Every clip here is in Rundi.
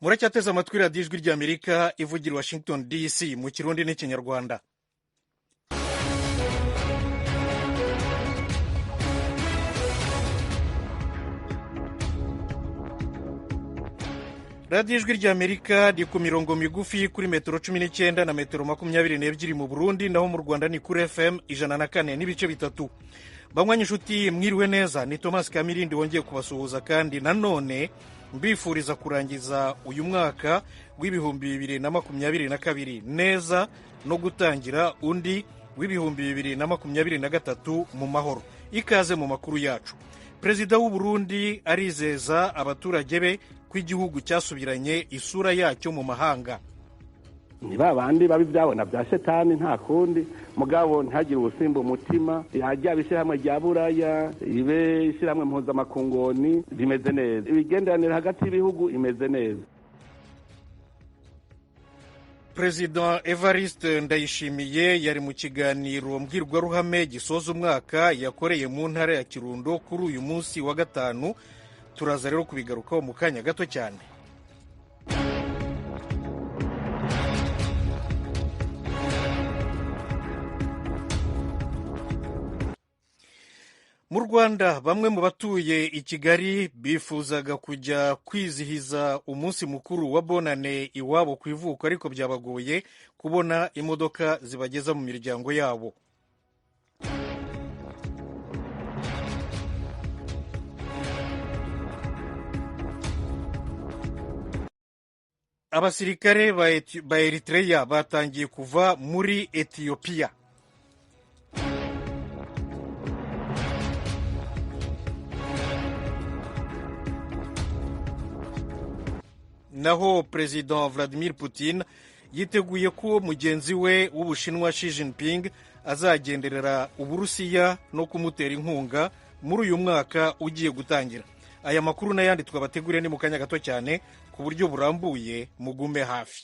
Muracyateze amatwi Radiyo Ijwi ry'Amerika ivugira Washington DC mu Kirundi n'Ikinyarwanda. Radiyo Ijwi ry'Amerika ni ku mirongo migufi kuri metero 19 na metero 22 mu Burundi, naho mu Rwanda ni kuri FM 104.3. Banywanyi inshuti, mwiriwe neza. Ni Thomas Kamirindi wongeye kubasuhuza, kandi nanone mbifuriza kurangiza uyu mwaka w'2022 neza no gutangira undi w'2023 mu mahoro. Ikaze mu makuru yacu. Perezida w'u Burundi arizeza abaturage be ko igihugu cyasubiranye isura yacyo mu mahanga. Ni ba bandi babi byabona bya shetani, nta kundi mugabo ntihagire ubusimba umutima. Yajya ishyirahamwe rya Buraya, ibe ishyirahamwe mpuzamakungoni, rimeze neza, ibigenderanire hagati y'ibihugu imeze neza. Perezida Evariste Ndayishimiye yari mu kiganiro mbwirwaruhame gisoza umwaka yakoreye mu ntara ya Kirundo kuri uyu munsi wa gatanu. Turaza rero kubigarukaho mu kanya gato cyane. Mu Rwanda, bamwe mu batuye i Kigali bifuzaga kujya kwizihiza umunsi mukuru wa Bonane iwabo ku ivuko, ariko byabagoye kubona imodoka zibageza mu miryango yabo. Abasirikare ba Eritrea batangiye kuva muri Ethiopia. Naho Perezida Vladimir Putin yiteguye ko mugenzi we w'Ubushinwa Xi Jinping azagenderera Uburusiya no kumutera inkunga muri uyu mwaka ugiye gutangira. Aya makuru n'ayandi twabateguriye ni mu kanya gato cyane ku buryo burambuye, mugume hafi.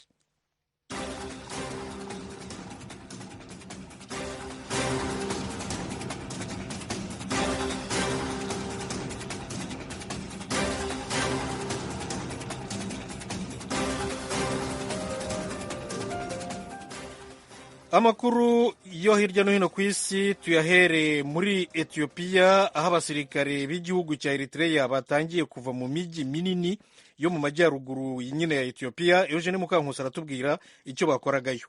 Amakuru yo hirya no hino ku isi tuyahere muri Ethiopia, aho abasirikare b'igihugu cya Eritrea batangiye kuva mu mijyi minini yo mu majyaruguru nyine ya Ethiopia. Eugene Mukankusi aratubwira icyo bakoragayo.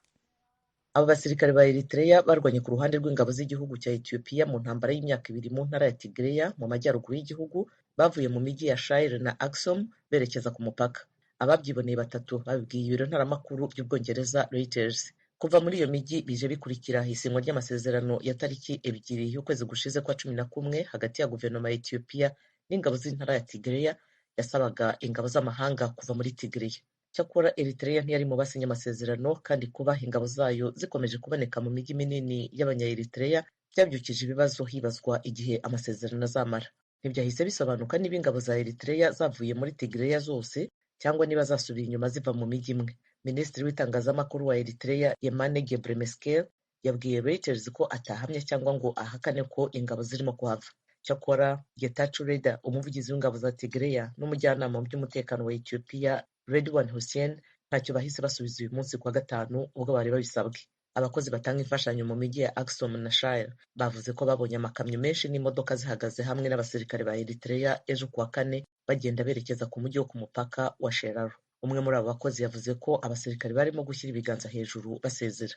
Abo basirikare ba Eritrea barwanye ku ruhande rw'ingabo z'igihugu cya Ethiopia mu ntambara y'imyaka 2 mu ntara ya Tigray mu majyaruguru y'igihugu, bavuye mu mijyi ya Shire na Axum berekeza ku mupaka. Ababyiboneye batatu babibwiye ibiro ntaramakuru by'Ubwongereza Reuters. Kuva muri iyo mijyi bije bikurikira isinywa ry'amasezerano ya tariki 2 y'ukwezi gushize kwa 11 hagati ya guverinoma ya Ethiopia n'ingabo z'intara ya Tigray yasabaga ingabo z'amahanga kuva muri Tigray. Cyakora Eritrea ntiyari mu basinye amasezerano, kandi kuba ingabo zayo zikomeje kuboneka mu mijyi minini y'abanya-Eritrea byabyukije ibibazo hibazwa igihe amasezerano azamara. Ntibyahise bisobanuka niba ingabo za Eritrea zavuye muri Tigray zose cyangwa niba zasubiye inyuma ziva mu mijyi imwe. Minisitiri w'itangazamakuru wa Eritrea Yemane Gebremeskel yabwiye Reuters ko atahamya cyangwa ngo ahakane ko ingabo zirimo kuhava. Cyakora Getachew Reda, umuvugizi w'ingabo za Tigray n'umujyanama mu by'umutekano wa Ethiopia Redwan Hussein, ntacyo bahise basubiza uyu munsi kuwa gatanu ubwo bari babisabwe. Abakozi batanga imfashanyo mu mijyi ya Axum na Shire bavuze ko babonye amakamyo menshi n'imodoka zihagaze hamwe n'abasirikare ba Eritrea ejo kuwa kane bagenda berekeza ku mujyi wo ku mupaka wa Sheraro. Umwe muri abo bakozi yavuze ko abasirikare barimo gushyira ibiganza hejuru basezera.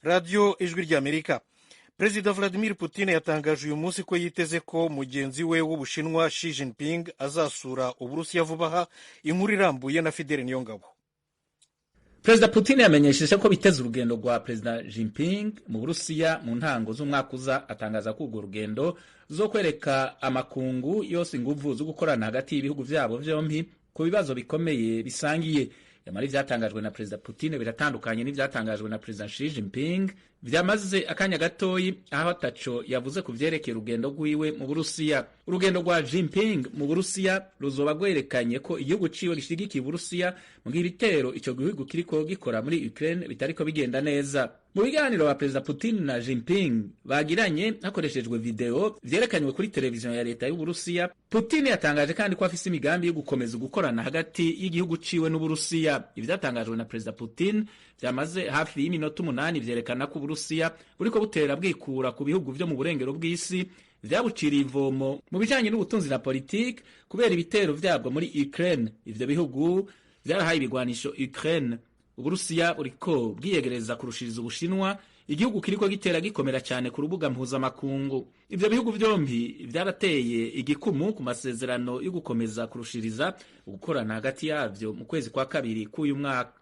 Radiyo Ijwi ry'Amerika. Perezida Vladimir Putin yatangaje uyu munsi ko yiteze ko mugenzi we w'Ubushinwa Xi Jinping azasura Uburusiya vuba aha. Inkuru irambuye na Fidele Niyongabo. Perezida Putin yamenyesheje ko biteze urugendo rwa Perezida Jinping mu Burusiya mu ntango z'umwaka uza, atangaza ko urwo rugendo zo kwereka amakungu yose inguvu zo gukorana hagati y'ibihugu vyabo vyompi ku bibazo bikomeye bisangiye. Yamara ivyatangajwe na Perezida Putin biratandukanye n'ivyatangajwe na Perezida Xi Jinping Vyamaze akanya gatoyi aho ataco yavuze ku vyerekeye urugendo rwiwe mu Burusiya. Urugendo rwa Jinping mu Burusiya ruzoba rwerekanye ko igihugu ciwe gishigikiye Uburusiya mu gihe ibitero ico gihugu kiriko gikora muri Ukraine bitariko bigenda neza. Mu biganiro ba Perezida Putin na Jinping bagiranye hakoreshejwe video vyerekanywe kuri televiziyo ya leta y'Uburusiya, Putin yatangaje kandi ko afise imigambi yo gukomeza gukorana hagati y'igihugu ciwe n'Uburusiya. Ivyatangajwe na Perezida Putin vyamaze hafi y'iminota 8 vyerekana ko Uburusiya buriko butera bwikura ku bihugu vyo mu burengero bw'isi vyabuciriye ivomo mu bijanye n'ubutunzi na politike kubera ibitero vyabwo muri Ukraine. Ivyo bihugu vyarahaye ibigwanisho Ukraine. Uburusiya buriko bwiyegereza kurushiriza Ubushinwa, igihugu kiriko gitera gikomera cyane ku rubuga mpuzamakungu. Ivyo bihugu vyombi vyarateye igikumu ku masezerano yo gukomeza kurushiriza gukorana hagati yavyo mu kwezi kwa kabiri k'uyu mwaka.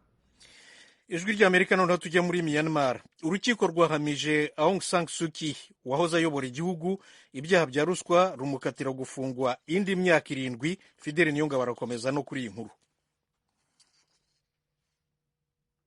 Ijwi ry'Amerika. Noneho tujya muri Myanmar. Urukiko rwahamije Aung San Suu Kyi wahoze ayobora igihugu ibyaha bya ruswa, rumukatira gufungwa indi myaka 7. Fideli Niyongabo barakomeza no kuri iyi nkuru.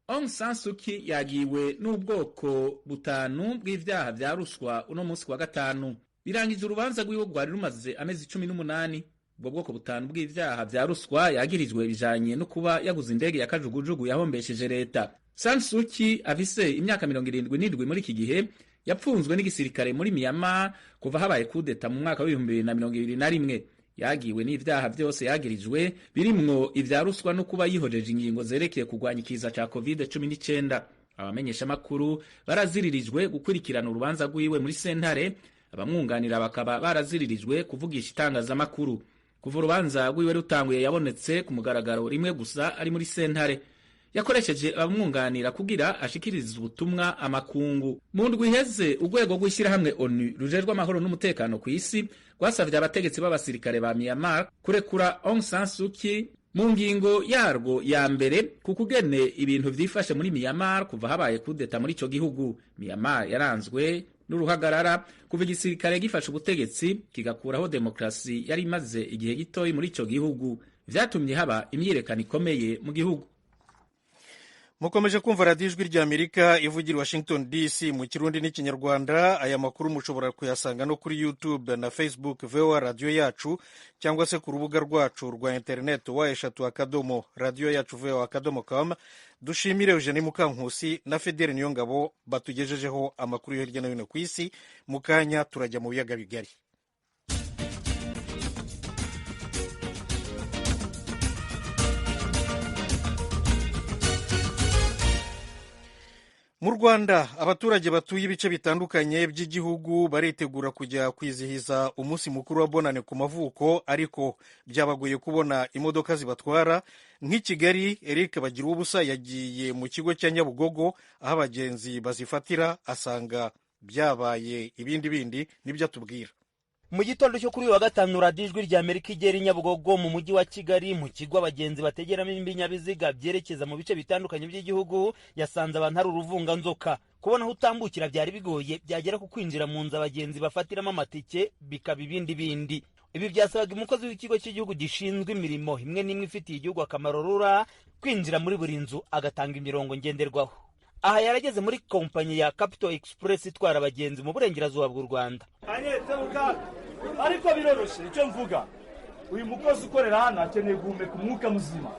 Aung San Suu Kyi yagiwe n'ubwoko butanu bw'ivyaha vya ruswa uno munsi wa gatanu, birangije urubanza rwiwe rwari rumaze amezi 18. Ubwo bwoko butanu bw'ivyaha vya ruswa yagirijwe bijanye no kuba yaguze indege ya kajugujugu yahombesheje leta. San Suu Kyi afise imyaka 77 muri iki gihe, yapfunzwe n'igisirikare muri Myanmar kuva habaye kudeta mu mwaka w'ibihumbi 2021. Yagiwe n'ivyaha vyose yagirijwe birimwo ivya ruswa no kuba yihojeje ingingo zerekeye kurwanya ikiza ca COVID-19. Abamenyeshamakuru baraziririjwe gukurikirana urubanza rwiwe muri sentare, abamwunganira bakaba baraziririjwe kuvugisha itangazamakuru. Kuva urubanza rwiwe rutanguye yabonetse ku mugaragaro rimwe gusa ari muri sentare. Yakoresheje abamwunganira kugira ashikirize ubutumwa amakungu. Mu ndwi iheze, urwego rw'ishyirahamwe ONU rujejwe amahoro n'umutekano ku isi rwasavye abategetsi b'abasirikare ba Myanmar kurekura Aung San Suu Kyi mu ngingo yarwo ya mbere ku kugene ibintu vyifashe muri Myanmar kuva habaye kudeta muri ico gihugu. Myanmar yaranzwe n'uruhagarara kuva igisirikare gifashe ubutegetsi kigakuraho demokrasi yari imaze igihe gitoyi muri ico gihugu, vyatumye haba imyiyerekano ikomeye mu gihugu. Mukomeje kumva radiyo Ijwi ry'Amerika ivugira Washington DC mu Kirundi n'Ikinyarwanda. Aya makuru mushobora kuyasanga no kuri YouTube na Facebook VOA Radiyo Yacu, cyangwa se ku rubuga rwacu rwa interineti www.radioyacuvoa.com. Dushimire Eugenie Mukankusi na Fidele Niyongabo batugejejeho amakuru yo hirya no hino ku isi. Mu kanya turajya mu biyaga bigari. Mu Rwanda, abaturage batuye ibice bitandukanye by'igihugu baritegura kujya kwizihiza umunsi mukuru wa Bonane ku mavuko, ariko byabagoye kubona imodoka zibatwara. Nk'i Kigali, Eric Bagiruwubusa yagiye mu kigo cya Nyabugogo aho abagenzi bazifatira, asanga byabaye ibindi bindi, nibyo atubwira. Mu gitondo cyo kuri uyu wa gatanu, radiyo Ijwi rya Amerika igera i Nyabugogo mu mujyi wa Kigali, mu kigo abagenzi bategeramo ibinyabiziga byerekeza mu bice bitandukanye by'igihugu, yasanze abantu ari uruvunganzoka. Kubona aho utambukira byari bigoye, byagera ku kwinjira mu nzu abagenzi bafatiramo amatike bikaba ibindi bindi. Ibi byasabaga umukozi w'ikigo cy'igihugu gishinzwe imirimo imwe n'imwe ifitiye igihugu akamaro, RURA, kwinjira muri buri nzu agatanga imirongo ngenderwaho. Aha yarageze muri kompanyi ya Capital Express itwara abagenzi mu burengerazuba bw'u Rwanda. Ariko biroroshye, icyo mvuga, uyu mukozi ukorera hano akeneye guhumeka umwuka muzima,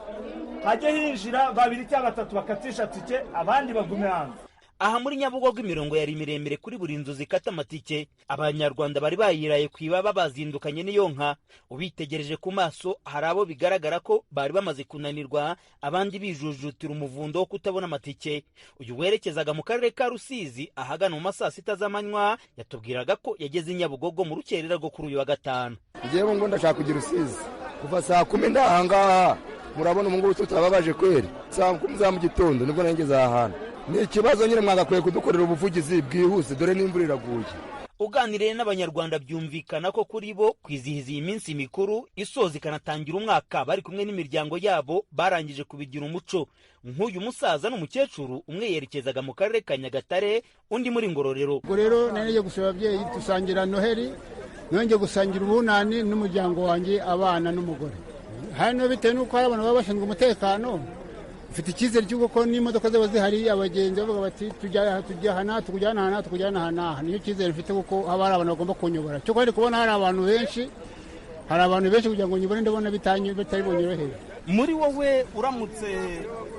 hajye hinjira babiri cyangwa batatu bakatisha tike, abandi bagume hanze. Aha muri Nyabugogo imirongo yari miremire kuri buri nzu zikata amatike. Abanyarwanda bari bayiraye ku ibaba, bazindukanye n'iyo nka. Ubitegereje ku maso, hari abo bigaragara ko bari bamaze kunanirwa, abandi bijujutira umuvundo wo kutabona amatike. Uyu werekezaga mu karere ka Rusizi ahagana mu ma saa sita z'amanywa yatubwiraga ko yageze i Nyabugogo mu rukerera rwo kuri uyu wa gatanu. Ngewe ngo ndashaka kugira Rusizi kuva saa 10 ndahangaha, murabona ubu ngubu tutababaje kweri. Saa 10 za mu gitondo nibwo nageze aha hantu. Ni ikibazo nyine, mwagakwiye kudukorera ubuvugizi bwihuse, dore n'imvura iraguye. Uganiriye n'Abanyarwanda byumvikana ko kuri bo kwizihiza iyi minsi mikuru isoza ikanatangira umwaka bari kumwe n'imiryango yabo barangije kubigira umuco. Nk'uyu musaza n'umukecuru, umwe yerekezaga mu karere ka Nyagatare, undi muri Ngororero. Ubwo rero nari gusura ababyeyi, dusangira Noheli, nongeye gusangira ubunani n'umuryango wanjye, abana n'umugore. Hano bitewe n'uko hari abantu baba bashinzwe umutekano, Mfite icyizere cy'uko ko n'imodoka zaba zihari, abagenzi bavuga bati tujya aha n'aha, tukujyana aha n'aha, tukujyana aha n'aha. Niyo cyizere mfite kuko haba hari abantu bagomba kunyobora. Cyo kandi kubona hari abantu benshi, hari abantu benshi kugira ngo nyibone, ndabona bitari bunyorohere. Muri wowe uramutse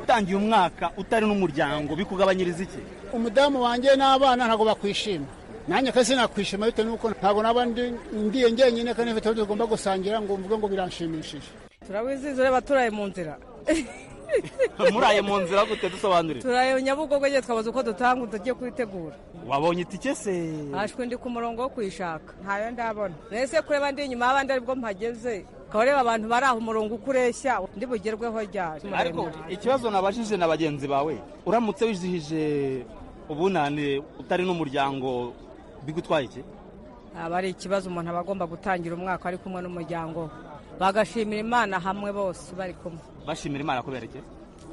utangiye umwaka utari n'umuryango bikugabanyiriza iki? Umudamu wanjye n'abana ntabwo bakwishima, nanjye kandi sinakwishima bitewe n'uko ntabwo naba ndiye njyenyine, kandi mfite aho tugomba gusangira ngo mvuge ngo biranshimishije. Turawizihiza ureba turaye mu nzira. Muraye mu nzira gute? Dusobanurire. Turaye Nyabugogo, twabaze uko dutanga tugiye kwitegura. Wabonye itike se? Hashwe ndi ku murongo wo kuyishaka, ntayo ndabona. Nese kureba ndi inyuma y'abandi aribwo mpageze, ukaba ureba abantu bari aho umurongo uko ureshya, ndi bugerweho ryari? Ariko ikibazo nabajije na bagenzi bawe, uramutse wizihije ubunane utari n'umuryango bigutwaye iki? Aba ari ikibazo, umuntu aba agomba gutangira umwaka ari kumwe n'umuryango, bagashimira Imana hamwe bose bari kumwe. Bashimira Imana kubera iki?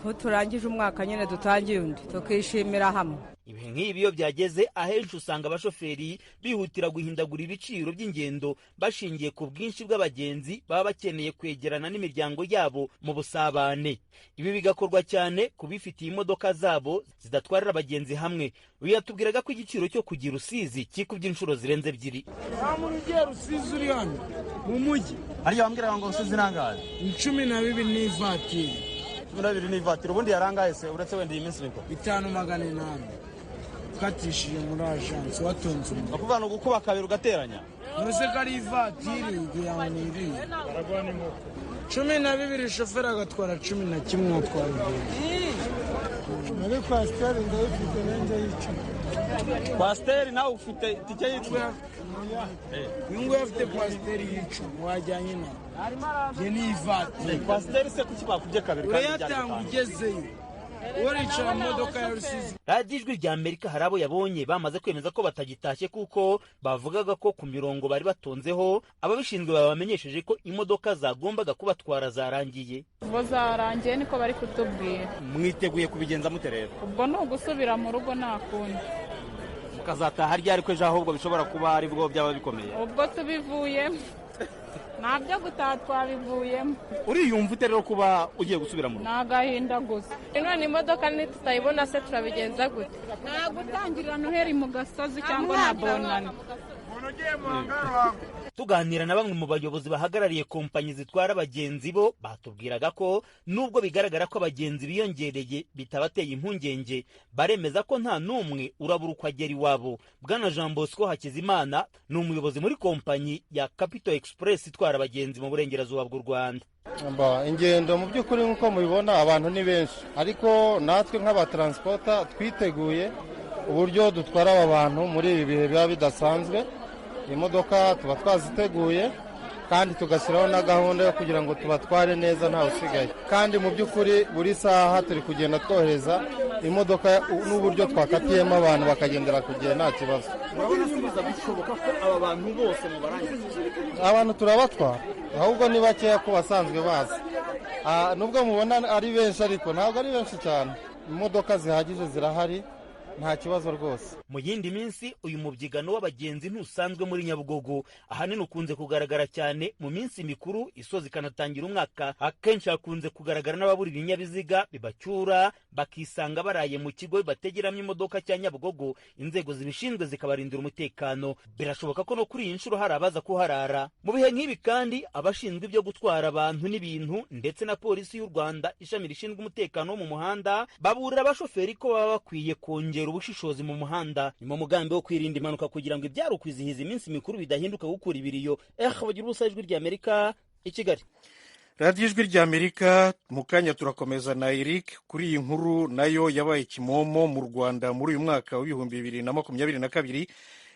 Ko turangije umwaka nyine dutangiye undi, tukishimira hamwe. Ibihe nk'ibi iyo byageze ahenshi usanga abashoferi bihutira guhindagura ibiciro by'ingendo bashingiye ku bwinshi bw'abagenzi baba bakeneye kwegerana n'imiryango yabo mu busabane. Ibi bigakorwa cyane ku bifitiye imodoka zabo zidatwarira abagenzi hamwe. Uyu yatubwiraga ko igiciro cyo kugira Rusizi kikubye inshuro zirenze 2. Nta muntu ugiye Rusizi uri hano mu mujyi. Hariya wambwiraga ngo Rusizi nangahe? 12 n'ivatiri. 12 n'ivatiri. Ubundi yarangaye se uretse wenda iyi minsi mikuru? 5800. Ukatishije muri ajansi watonze umuntu. Bakuvuga ngo gukuba kabiri ugateranya. Nose ko ari ivatiri kugira ngo niriye. 12 shoferi agatwara 11 atwara ibintu. Muri kwasiteri ndayifite nanjye y'icumi. Kwasiteri nawe ufite itike y'icumi? Uyu nguyu afite kwasiteri y'icumi wajyanye nawe. Njye ni ivatiri. Kwasiteri se kuki bakubye kabiri kandi urayatanga ugezeyo. Radiyo Ijwi rya Amerika hari abo yabonye bamaze kwemeza ko batagitashye kuko bavugaga ko ku mirongo bari batonzeho ababishinzwe babamenyesheje ko imodoka zagombaga kubatwara zarangiye. Ubwo zarangiye niko bari kutubwira. Mwiteguye kubigenza mute rero? Ubwo ni ugusubira mu rugo nta kundi. Mukazataha ryari ko ejo ahubwo bishobora kuba ari bwo byaba bikomeye? Ubwo tubivuyemo. Nta byo gutaha twabivuyemo. Uriyumva ute rero kuba ugiye gusubira mu rugo? Ni agahinda gusa. None imodoka nitutayibona se turabigenza gute? Nta gutangirira Noheli mu gasozi cyangwa na bonani. Tuganira na bamwe mu bayobozi bahagarariye kompanyi zitwara abagenzi bo batubwiraga ko nubwo bigaragara ko abagenzi biyongereye bitabateye impungenge, baremeza ko nta n'umwe urabura uko agera iwabo. Bwana Jean Bosco Hakizimana ni umuyobozi muri kompanyi ya Capital Express itwara abagenzi mu burengerazuba bw'u Rwanda. Ingendo mu by'ukuri nk'uko mubibona abantu ni benshi, ariko natwe nk'abatransporta twiteguye uburyo dutwara aba bantu muri ibi bihe biba bidasanzwe. Imodoka tuba twaziteguye kandi tugashyiraho na gahunda yo kugira ngo tubatware neza ntawe usigaye, kandi mu by'ukuri buri saha turi kugenda twohereza imodoka n'uburyo twakatiyemo abantu bakagendera ku gihe nta kibazo. Bishoboka ko aba bantu bose mubarangiza? Abantu turabatwara, ahubwo ni bakeya ku basanzwe bazi. Nubwo mubona ari benshi ariko ntabwo ari benshi cyane, imodoka zihagije zirahari nta kibazo rwose. Mu yindi minsi uyu mubyigano w'abagenzi ntusanzwe muri Nyabugogo, ahanini ukunze kugaragara cyane mu minsi mikuru isoza ikanatangira umwaka. Akenshi hakunze kugaragara n'ababura ibinyabiziga bibacyura bakisanga baraye mu kigo bategeramo imodoka cya Nyabugogo, inzego zibishinzwe zikabarindira umutekano. Birashoboka ko no kuri iyi nshuro hari abaza kuharara. Mu bihe nk'ibi kandi abashinzwe ibyo gutwara abantu n'ibintu ndetse na polisi y'u Rwanda ishami rishinzwe umutekano wo mu muhanda baburira abashoferi ko baba bakwiye kongera ubushishozi mu muhanda. Ni mu mugambi wo kwirinda impanuka kugira ngo ibyaro kwizihiza iminsi mikuru bidahinduka gukura ibiriyo. Bagira ubusa Ijwi rya Amerika i Kigali. Radiyo Ijwi rya Amerika mu kanya turakomeza na Eric kuri iyi nkuru nayo yabaye kimomo mu Rwanda muri uyu mwaka wa 2022.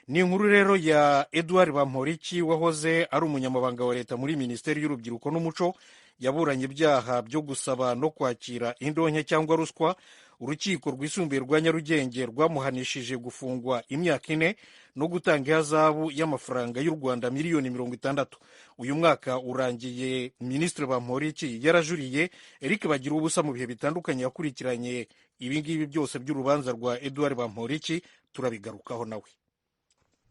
Ni inkuru rero ya Edouard Bamporiki wahoze ari umunyamabanga wa leta muri Minisiteri y'Urubyiruko n'Umuco, yaburanye ibyaha byo gusaba no kwakira indonke cyangwa ruswa. Urukiko rwisumbuye rwa Nyarugenge rwamuhanishije gufungwa imyaka 4 no gutanga ihazabu y'amafaranga y'u Rwanda miliyoni 60. Uyu mwaka urangiye Minisitiri Bamporiki yarajuriye. Eric Bagira ubusa mu bihe bitandukanye yakurikiranye ibingibi byose by'urubanza rwa Edouard Bamporiki, turabigarukaho nawe.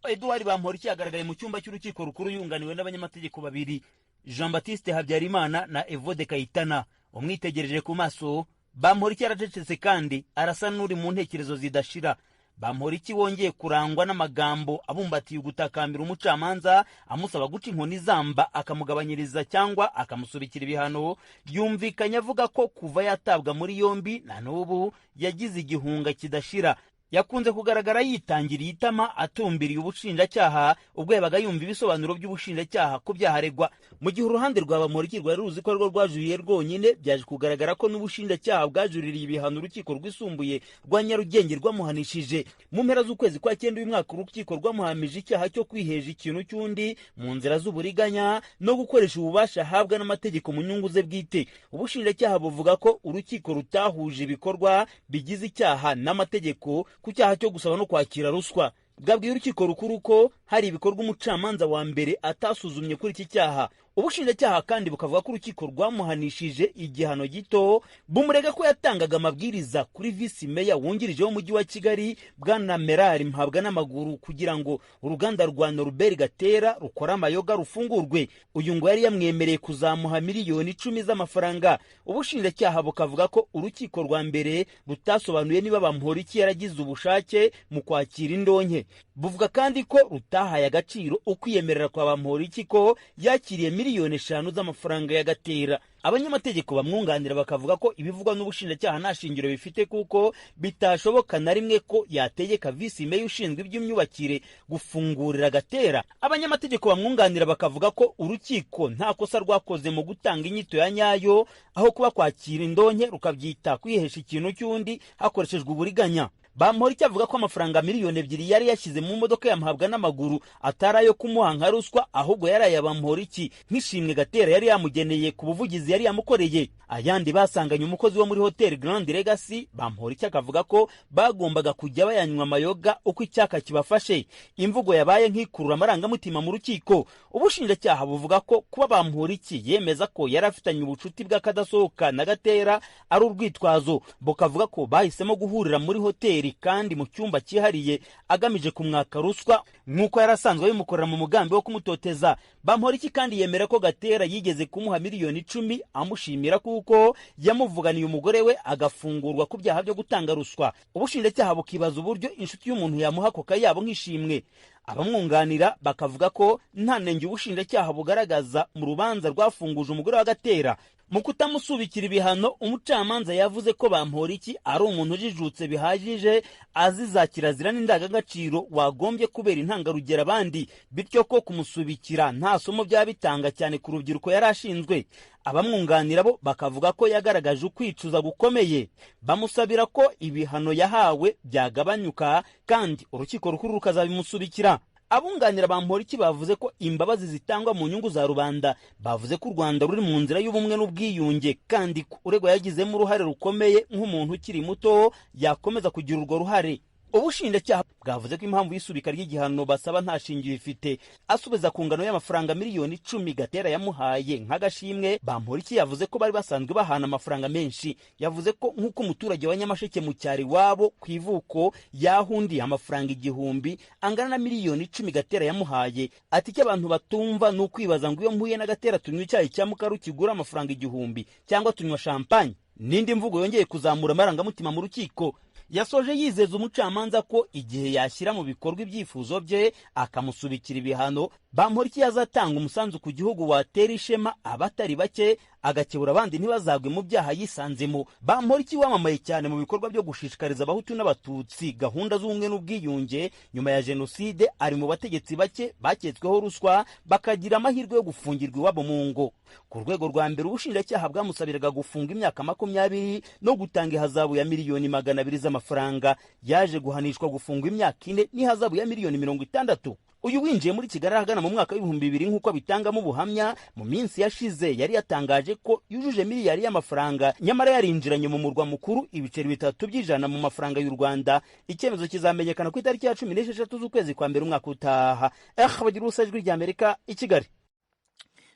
Edouard Bamporiki yagaragaye mu cyumba cy'urukiko rukuru yunganiwe n'abanyamategeko babiri, Jean Baptiste Habyarimana na Evode Kayitana. Umwitegereje ku maso Bamporiki yaracecetse kandi arasa n'uri mu ntekerezo zidashira. Bamporiki wongeye kurangwa n'amagambo abumbatiye ugutakambira umucamanza amusaba guca inkoni zamba, akamugabanyiriza cyangwa akamusubikira ibihano, yumvikanye avuga ko kuva yatabwa muri yombi na n'ubu yagize igihunga kidashira. Yakunze kugaragara yitangiriye itama, atumbiriye ubushinjacyaha ubwo yabaga yumva ibisobanuro by'ubushinjacyaha ku byaha aregwa. Mu gihe uruhande rwa Bamporiki rwari ruzi ko rwo rwajuriye rwonyine, byaje kugaragara ko n'ubushinjacyaha bwajuririye ibihano urukiko rwisumbuye rwa Nyarugenge rwamuhanishije. Mu mpera z'ukwezi kwa 9 uyu mwaka, urukiko rwamuhamije icyaha cyo kwiheja ikintu cy'undi mu nzira z'uburiganya no gukoresha ububasha ahabwa n'amategeko mu nyungu ze bwite. Ubushinjacyaha buvuga ko urukiko rutahuje ibikorwa bigize icyaha n'amategeko ku cyaha cyo gusaba no kwakira ruswa. Bwabwiye urukiko rukuru ko hari ibikorwa umucamanza wa mbere atasuzumye kuri iki cyaha. Ubushinjacyaha kandi bukavuga ko urukiko rwamuhanishije igihano gito, bumurega ko yatangaga amabwiriza kuri visi meya wungirije w'umujyi wa Kigali Bwana Merari Mpabwa n'amaguru kugira ngo uruganda rwa Norbert Gatera rukora amayoga rufungurwe. Uyu ngo yari yamwemereye kuzamuha miliyoni 10 z'amafaranga. Ubushinjacyaha bukavuga ko urukiko rwa mbere rutasobanuye niba Bamporiki yaragize ubushake mu kwakira indonke. Buvuga kandi ko rutahaye agaciro ukwiyemerera kwa Bamporiki ko yakiriye miliyoni 5 z'amafaranga ya Gatera. Abanyamategeko bamwunganira bakavuga ko ibivugwa n'ubushinjacyaha nta shingiro bifite, kuko bitashoboka na rimwe ko yategeka visi meya ushinzwe iby'imyubakire gufungurira Gatera. Abanyamategeko bamwunganira bakavuga ko urukiko nta kosa rwakoze mu gutanga inyito ya nyayo, aho kuba kwakira indonke rukabyita kwihesha ikintu cy'undi hakoreshejwe uburiganya. Bamporiki avuga ko amafaranga miliyoni 2 yari yashyize mu modoka ya Mpabwa n'amaguru atari ayo kumuha nka ruswa, ahubwo yari aya Bamporiki nk'ishimwe Gatera yari yamugeneye ku buvugizi yari yamukoreye. Ayandi basanganye umukozi wo muri Hotel Grand Legacy. Bamporiki akavuga ko bagombaga kujya bayanywa amayoga uko icyaka kibafashe. Imvugo yabaye nk'ikurura amarangamutima mu rukiko. Ubushinjacyaha buvuga ko kuba Bamporiki yemeza ko yari afitanye ubucuti bw'akadasohoka na Gatera ari urwitwazo. Bukavuga ko bahisemo guhurira muri hoteli kandi mu cyumba cyihariye agamije kumwaka ruswa nk'uko yarasanzwe abimukorera mu mugambi wo kumutoteza. Bamporiki kandi yemera ko Gatera yigeze kumuha miliyoni 10 amushimira kuko yamuvuganiye umugore we agafungurwa ku byaha byo gutanga ruswa. Ubushinjacyaha bukibaza uburyo inshuti y'umuntu yamuha koka yabo nk'ishimwe. Abamwunganira bakavuga ko nta nenge ubushinjacyaha bugaragaza mu rubanza rwafunguje umugore wa Gatera. Mu kutamusubikira ibihano, umucamanza yavuze ko Bamporiki ari umuntu ujijutse bihagije, aziza kirazira n'indangagaciro wagombye kubera intangarugero abandi, bityo ko kumusubikira nta somo byaba bitanga cyane ku rubyiruko yari ashinzwe. Abamwunganira bo bakavuga ko yagaragaje ukwicuza gukomeye, bamusabira ko ibihano yahawe byagabanyuka kandi urukiko rukuru rukazabimusubikira. Abunganira Bamporiki bavuze ko imbabazi zitangwa mu nyungu za rubanda. Bavuze ko u Rwanda ruri mu nzira y'ubumwe n'ubwiyunge, kandi uregwa yagizemo uruhare rukomeye nk'umuntu ukiri muto yakomeza kugira urwo ruhare. Ubushinjacyaha bwavuze ko impamvu y'isubika ry'igihano basaba nta shingiro ifite. Asubiza ku ngano y'amafaranga miliyoni 10 Gatera yamuhaye nk'agashimwe, Bamporiki yavuze ko bari basanzwe bahana amafaranga menshi. Yavuze ko nk'uko umuturage wa Nyamasheke mu cyari wabo ku ivuko yahundiye amafaranga 1000 angana na miliyoni 10 Gatera yamuhaye. Ati icyo abantu batumva ni ukwibaza ngo iyo mpuye na Gatera tunywa icyayi cya mukaru kigura amafaranga 1000 cyangwa tunywa champagne. N'indi mvugo yongeye kuzamura amarangamutima mu rukiko. Yasoje yizeza umucamanza ko igihe yashyira mu bikorwa ibyifuzo bye akamusubikira ibihano, Bamporiki yazatanga umusanzu ku gihugu watera ishema abatari bake, agakebura abandi ntibazagwe mu byaha yisanzemo. Bamporiki wamamaye cyane mu bikorwa byo gushishikariza abahutu n'abatutsi gahunda z'ubumwe n'ubwiyunge nyuma ya jenoside, ari mu bategetsi bake baketsweho ruswa bakagira amahirwe yo gufungirwa iwabo mu ngo. Ku rwego rwa mbere, ubushinjacyaha bwamusabiraga gufunga imyaka 20 no gutanga ihazabu ya miliyoni 200 z'amafaranga. Yaje guhanishwa gufungwa imyaka 4 n'ihazabu ya miliyoni 60. Uyu winjiye muri Kigali ahagana mu mwaka w'2000 nk'uko abitangamo ubuhamya, mu minsi yashize yari yatangaje ko yujuje miliyari y'amafaranga, nyamara yarinjiranye mu murwa mukuru ibiceri 3 by'ijana mu mafaranga y'u Rwanda. Icyemezo kizamenyekana ku itariki ya 16 z'ukwezi kwa mbere umwaka utaha. Bagira ubusa, Ijwi ry'Amerika i Kigali.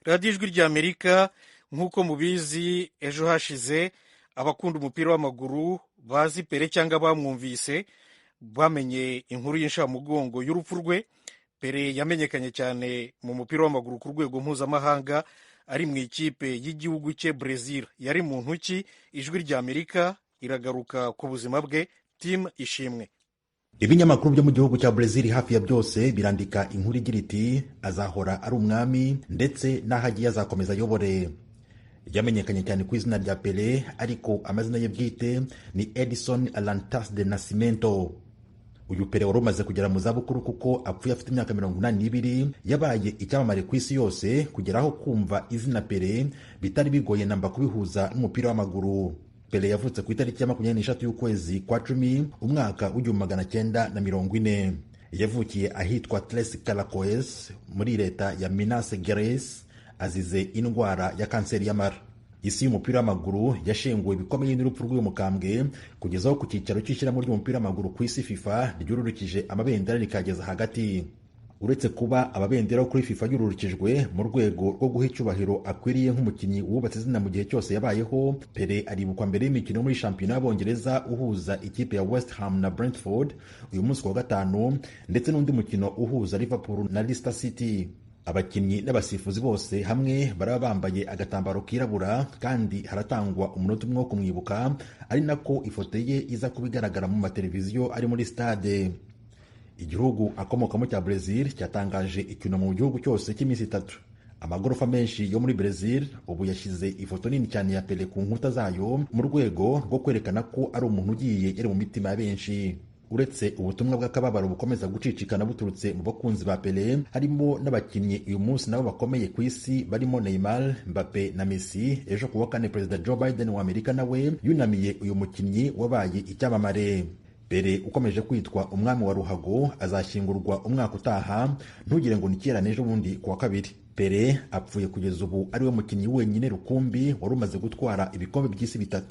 Radiyo Ijwi ry'Amerika, nk'uko mubizi, ejo hashize abakunda umupira w'amaguru bazi Pele cyangwa bamwumvise bamenye inkuru y'inshamugongo y'urupfu rwe. Pele yamenyekanye cyane mu mupira w'amaguru ku rwego mpuzamahanga, Ari mu ikipe y'igihugu cye Brazil yari muntu ki? Ijwi rya Amerika iragaruka ku buzima bwe. Tim Ishimwe. Ibinyamakuru byo mu gihugu cya Brazil hafi ya byose birandika inkuru igira iti azahora ari umwami ndetse n'aho agiye azakomeza ayobore. Yamenyekanye cyane ku izina rya Pele, ariko amazina ye bwite ni Edison Arantes de Nascimento. Uyu Pele wari umaze kugera mu zabukuru kuko apfuye afite imyaka 82, yabaye icyamamare ku isi yose kugera aho kumva izina Pele bitari bigoye namba kubihuza n'umupira w'amaguru. Pele yavutse ku itariki ya 23 y'ukwezi kwa 10 umwaka w'1940. Yavukiye ahitwa Tres Caracoles muri leta ya Minas Gerais, azize indwara ya kanseri y'amara. Isi y'umupira w'amaguru yashenguwe bikomeye n'urupfu rw'uyu mukambwe, kugeza aho ku cyicaro cy'ishyirahamwe ry'umupira w'amaguru ku isi FIFA ryururukije amabendera rikageza hagati. Uretse kuba amabendera kuri FIFA yururukijwe mu rwego rwo guha icyubahiro akwiriye nk'umukinnyi wubatse izina mu gihe cyose yabayeho, Pele aribukwa mbere y'imikino muri shampiyona y'Abongereza uhuza ikipe ya West Ham na Brentford uyu munsi wa gatanu, ndetse n'undi mukino uhuza Liverpool na Leicester City. Abakinnyi n'abasifuzi bose hamwe baraba bambaye agatambaro kirabura, kandi haratangwa umunota umwe wo kumwibuka, ari nako ifoto ye iza kuba igaragara mu mateleviziyo ari muri stade. Igihugu akomokamo cya Brazil cyatangaje icyunamo mu gihugu cyose cy'iminsi 3. Amagorofa menshi yo muri Brazil ubu yashyize ifoto nini cyane ya Pele ku nkuta zayo mu rwego rwo kwerekana ko ari umuntu ugiye yari mu mitima ya benshi. Uretse ubutumwa bw'akababaro bukomeza gucicikana buturutse mu bakunzi ba Pele, harimo n'abakinnyi uyu munsi nabo bakomeye ku isi barimo Neymar, Mbappe na Messi. Ejo kuwa kane Perezida Joe Biden wa Amerika nawe yunamiye uyu mukinnyi wabaye icyamamare. Pele ukomeje kwitwa umwami wa ruhago azashyingurwa umwaka utaha, ntugire ngo ni kera n'ejo bundi kuwa kabiri. Pele apfuye kugeza ubu ariwe mukinnyi wenyine rukumbi wari umaze gutwara ibikombe by'isi 3.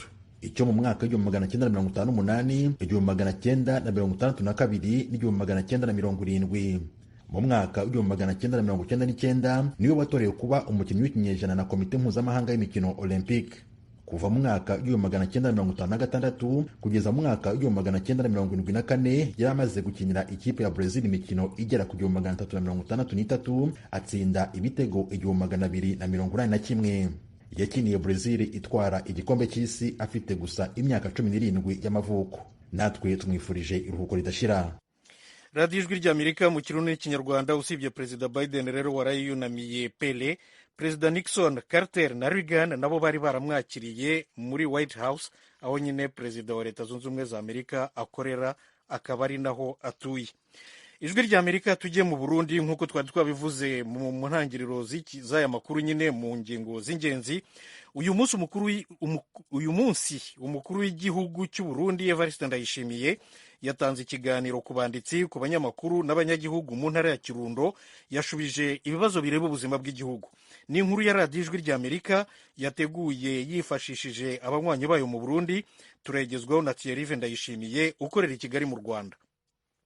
Icyo mu mwaka w'1958, 1962 n'1970. Mu mwaka w'1999 niwe watorewe kuba umukinnyi w'ikinyejana na komite mpuzamahanga y'imikino Olympique. Kuva mu mwaka w'1956 kugeza mu mwaka w'1974 yari amaze gukinira ikipe ya Brazil imikino igera ku 1363, atsinda ibitego 1281. Yakiniye Brazil itwara igikombe cy'isi afite gusa imyaka 17 y'amavuko. Natwe tumwifurije iruhuko ridashira. Radiyo Ijwi ry'Amerika mu Kirundi n'Ikinyarwanda. Usibye Perezida Biden rero warayunamiye Pele, Perezida Nixon, Carter na Reagan nabo bari baramwakiriye muri White House, aho nyine Perezida wa Leta Zunze Ubumwe za Amerika akorera, akaba ari naho atuye. Ijwi rya Amerika. Tujye mu Burundi nk'uko twari twabivuze mu ntangiriro z'aya makuru nyine mu ngingo z'ingenzi. Uyu munsi umukuru w'igihugu cy'u Burundi Evariste Ndayishimiye yatanze ikiganiro ku banditsi, ku banyamakuru n'abanyagihugu mu ntara ya Kirundo. Yashubije ibibazo bireba ubuzima bw'igihugu. Ni inkuru ya Radiyo Ijwi rya Amerika yateguye yifashishije abanywanyi bayo mu Burundi. Turayigezwaho na Thierry Ndayishimiye ukorera i Kigali mu Rwanda.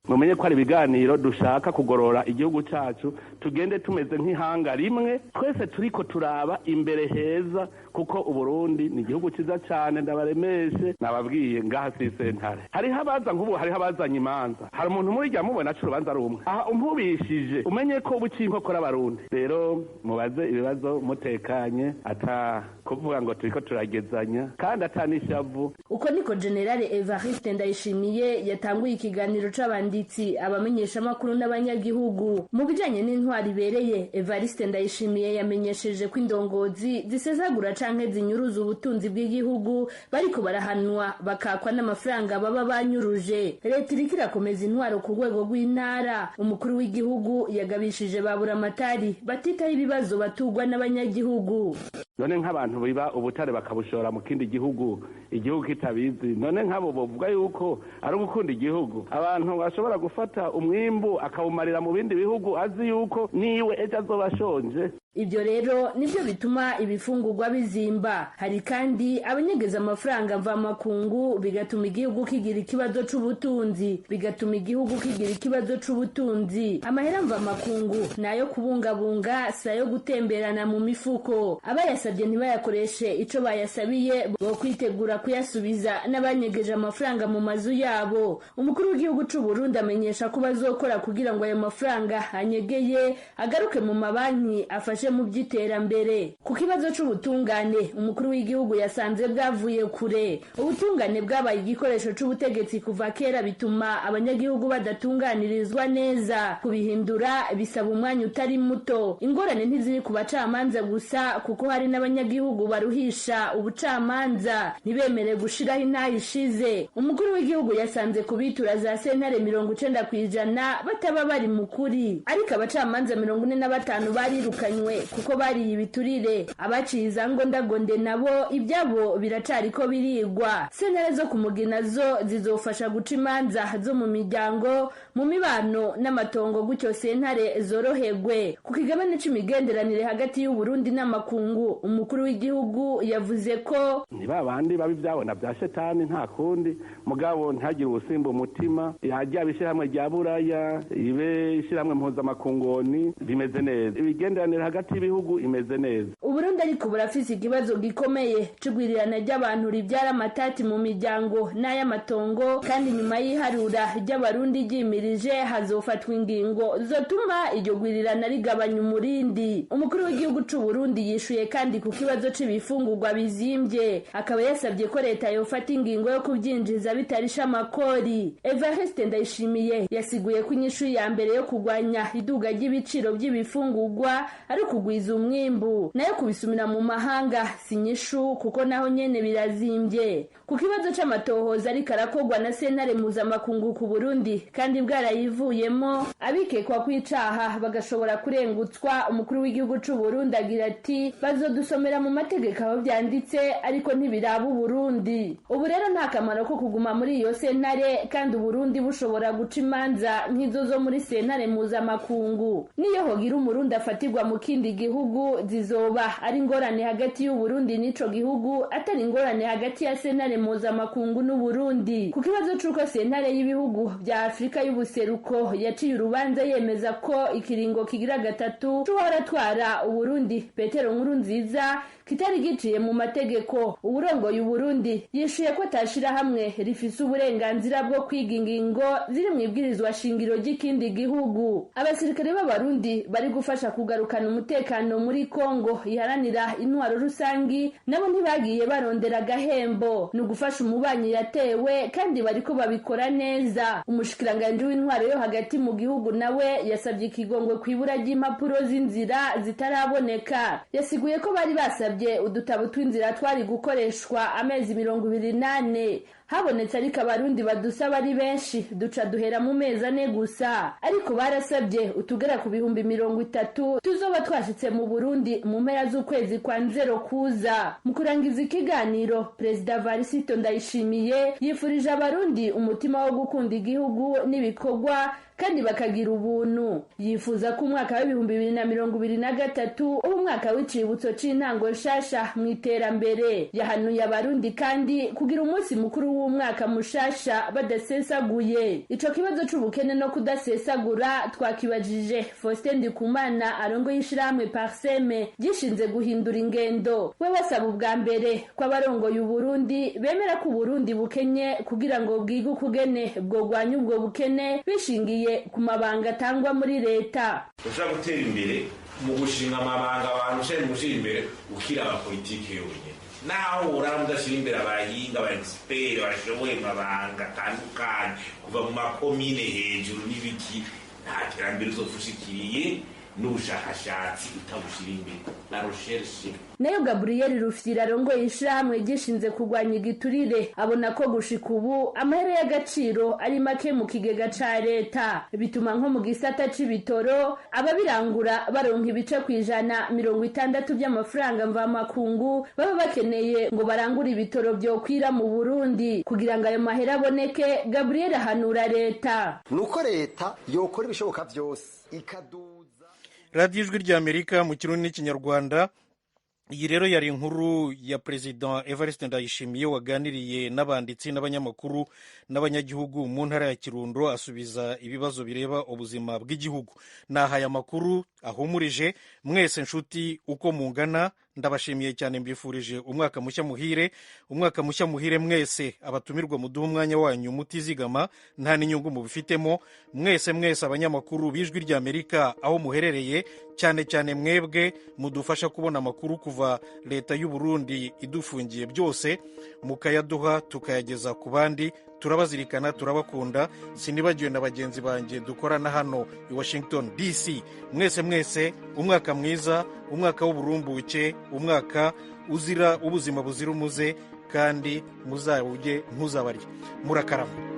Mumenye ko hari ibiganiro dushaka kugorora igihugu cyacu, tugende tumeze nk'ihanga rimwe twese turiko turaba imbere heza, kuko Uburundi ni igihugu cyiza cyane. Ndabaremeshe, nababwiye ngaha si sentare. Hariho abaza nk'ubu, hariho abazanye imanza, hari umuntu muri rya mubona aca urubanza rumwe aha umpubishije, umenye ko ubu inkokora abarundi. Rero mubaze ibibazo mutekanye, ata kuvuga ngo turiko turagezanya kandi atanishavu. Uko niko Generale Evariste Ndayishimiye yatanguye ikiganiro c'abanditsi, abamenyeshamakuru n'abanyagihugu mu bijanye n'intwari ibereye. Evariste Ndayishimiye yamenyesheje ko indongozi zisesagura canke zinyuruza ubutunzi bw'igihugu bariko barahanwa bakakwa n'amafaranga baba banyuruje. Leta iriko irakomeza intwaro ku rwego rw'intara. Umukuru w'igihugu yagabishije baburamatari batitaho ibibazo batugwa n'abanyagihugu. None nk'abantu biba ubutare bakabushora mu kindi gihugu, igihugu kitabizi, none nk'abo bovuga yuko ari ugukunda igihugu? Abantu bashobora gufata umwimbu akawumarira mu bindi bihugu azi yuko niwe ejo azoba ashonje. Ibyo rero nibyo bituma ibifungurwa bizimba. Hari kandi abanyegeza amafaranga mvamakungu, bigatuma igihugu kigira ikibazo c'ubutunzi, bigatuma igihugu kigira ikibazo c'ubutunzi. Amahera mvamakungu nayo kubungabunga, si ayo gutemberana mu mifuko. Abayasaba Abayasabye ntibayakoreshe ico bayasabiye bo kwitegura kuyasubiza n'abanyegeje amafaranga mu mazu yabo. Umukuru w'igihugu c'u Burundi amenyesha ko bazokora kugira ngo ayo mafaranga anyegeye agaruke mu mabanki afashe mu by'iterambere. Ku kibazo c'ubutungane, umukuru w'igihugu yasanze bwavuye kure. Ubutungane bwabaye igikoresho c'ubutegetsi kuva kera, bituma abanyagihugu badatunganirizwa neza. Kubihindura bisaba umwanya utari muto. Ingorane ntiziri ku bacamanza gusa, kuko hari n'abanyagihugu baruhisha ubucamanza ntibemere gushiraho intahe ishize. Umukuru w'igihugu yasanze kubitura za sentare 90% bataba bari mu kuri, ariko abacamanza 45 barirukanywe kuko bariye ibiturire. Abaciye izangondagonde nabo ibyabo biracariko birigwa. Sentare zo kumugina zo zizofasha guca imanza zo mu miryango, mu mibano n'amatongo, gutyo sentare zoroherwe. Ku kigabane c'imigenderanire hagati y'u Burundi n'amakungu, umukuru w'igihugu yavuze ko ni babandi babi byabona bya shetani nta kundi, mugabo ntihagire ubusimba umutima. Yajya ishyirahamwe rya Buraya, ibe ishyirahamwe mpuzamakungoni bimeze neza, imigenderanire hagati y'ibihugu imeze neza. Uburundi ariko burafise ikibazo gikomeye c'igwirirana ry'abantu ribyara amatati mu miryango n'ay'amatongo, kandi nyuma y'iharura ry'abarundi ryimirije hazofatwa ingingo zotuma iryo gwirirana rigabanya umurindi. Umukuru w'igihugu c'u Burundi yishuye kandi ku kibazo c'ibifungurwa bizimbye, akaba yasabye ko leta yofata ingingo yo kubyinjiza bitarisha amakori. Evariste Ndayishimiye yasiguye ko inyishu ya mbere yo kurwanya iduga ry'ibiciro by'ibifungurwa ari ukugwiza umwimbu, nayo kubisumira mu mahanga si inyishu kuko naho nyene birazimbye. Ku kibazo c'amatohoza ariko arakorwa na sentare mpuzamakungu ku Burundi kandi bwarayivuyemo, abikekwa kw'icaha bagashobora kurengutswa, umukuru w'igihugu c'u Burundi agira ati bazodusomera mu mategeko aho byanditse, ariko ntibiraba Uburundi. Ubu rero nta kamaro ko kuguma muri iyo sentare, kandi Uburundi bushobora guca imanza nk'izo zo muri sentare mpuzamakungu. Niyo hogira Umurundi afatirwa mu kindi gihugu, zizoba ari ingorane hagati y'Uburundi n'ico gihugu, atari ingorane hagati ya sentare mpuzamakungu n'Uburundi. Ku kibazo c'uko sentare y'ibihugu bya Afurika y'ubuseruko yaciye urubanza yemeza ko ikiringo kigira gatatu c'uwahora atwara Uburundi Petero Nkurunziza kitari giciye mu mategeko, uwurongoye Uburundi yishuye ko atashira hamwe rifise uburenganzira bwo kwiga ingingo ziri mu ibwirizwa shingiro ry'ikindi gihugu. Abasirikare b'Abarundi bari gufasha kugarukana umutekano muri Kongo iharanira intwaro rusangi nabo ntibagiye barondera agahembo, ni ugufasha umubanyi yatewe kandi bariko babikora neza. Umushikiranganji w'intwaro yo hagati mu gihugu nawe yasabye ikigongwe kw'ibura ry'impapuro z'inzira zitaraboneka. Yasiguye ko bari basabye udutabo tw'inzira twari gukoreshwa amezi 24, habonetse ariko Abarundi badusaba ari benshi, duca duhera mu mezi 4 gusa, ariko barasabye utugera ku 30,000 tuzoba twashitse mu Burundi mu mpera z'ukwezi kwa nzero kuza. Mu kurangiza ikiganiro, Perezida Varisito Ndayishimiye yifurije Abarundi umutima wo gukunda igihugu n'ibikorwa kandi bakagira ubuntu. Yifuza ko umwaka wa 2023 uba umwaka w'icibutso c'intango nshasha mu iterambere. Yahanuye Abarundi kandi kugira umunsi mukuru w'umwaka mushasha badasesaguye. Ico kibazo c'ubukene no kudasesagura twakibajije Faustin Ndikumana arongoye ishirahamwe Parseme gishinze guhindura ingendo. We basaba ubwa mbere ko abarongoye Uburundi bemera ko Uburundi bukenye kugira ngo bwige ukugene bwogwanya ubwo bukene bishingiye ku mabanga atangwa muri leta. Ushobora gutera imbere mu gushinga amabanga abantu, ushobora gushyira imbere ukira abapolitike yonyine, naho urara mudashyira imbere abahinga, aba egisiperi bashoboye amabanga atandukanye kuva mu makomine hejuru n'ibiki, nta terambere uzopfa ushikiriye n'ubushakashatsi utabushyira imbere la recherche. Nayo Gabriel Rufyira arongoye ishirahamwe gishinze kurwanya igiturire abona ko gushika ubu amahera y'agaciro ari make mu kigega ca leta, bituma nko mu gisata c'ibitoro ababirangura baronka ibice 60% by'amafaranga mvamakungu baba bakeneye ngo barangure ibitoro vyokwira mu Burundi. Kugira ngo ayo mahera aboneke, Gabriel ahanura leta nuko leta yokora ibishoboka vyose ikaduza. Radiyo Ijwi ry'Amerika mu Kirundi n'Ikinyarwanda. Iyi rero yari inkuru ya Perezida Evariste Ndayishimiye waganiriye n'abanditsi n'abanyamakuru n'abanyagihugu mu ntara ya Kirundo, asubiza ibibazo bireba ubuzima bw'igihugu. Nahaye amakuru ahumurije mwese nshuti uko mungana. Ndabashimiye cyane, mbifurije umwaka mushya muhire, umwaka mushya muhire mwese abatumirwa muduha umwanya wanyu mutizigama, nta n'inyungu mubifitemo. Mwese mwese abanyamakuru b'Ijwi ry'Amerika aho muherereye, cyane cyane mwebwe mudufasha kubona amakuru kuva leta y'u Burundi idufungiye byose, mukayaduha tukayageza ku bandi. Turabazirikana, turabakunda. Sinibagiwe na bagenzi banjye dukorana hano i Washington DC. Mwese mwese, umwaka mwiza, umwaka w'uburumbuke, umwaka uzira ubuzima buzira umuze, kandi muzawujye ntuzabarye. Murakarama.